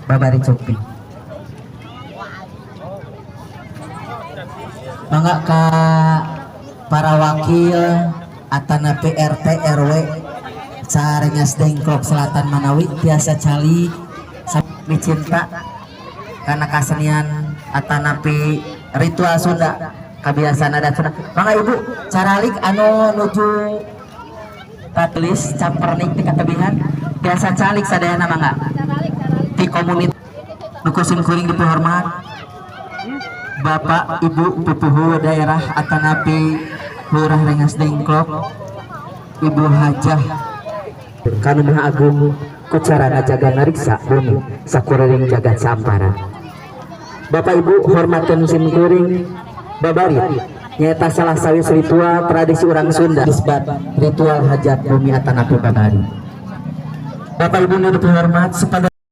Babari cuping. Mangga ka para wakil atanapi RT RW sa Rengasdengklok Selatan Manawi tiasa calik micinta karena kasenian atanapi ritual Sunda, kebiasaan adat Sunda. Mangga, Ibu, caralik anu nuju tatulis campernik di katebihan biasa calik sadayana. Mangga di komunitas nu ku sim kuring dipihormat Bapak Ibu Pupuhu daerah atanapi Lurah Rengasdengklok, Ibu Hajah. Kanu Maha Agung ku carana jaga ngariksa bumi sakuriling jagat sampara. Bapak Ibu, hormatkeun sim kuring, babarit nyaeta salah sawis ritual tradisi urang Sunda disebut ritual hajat bumi atanapi babari. Bapak Ibu nu dipihormat sepada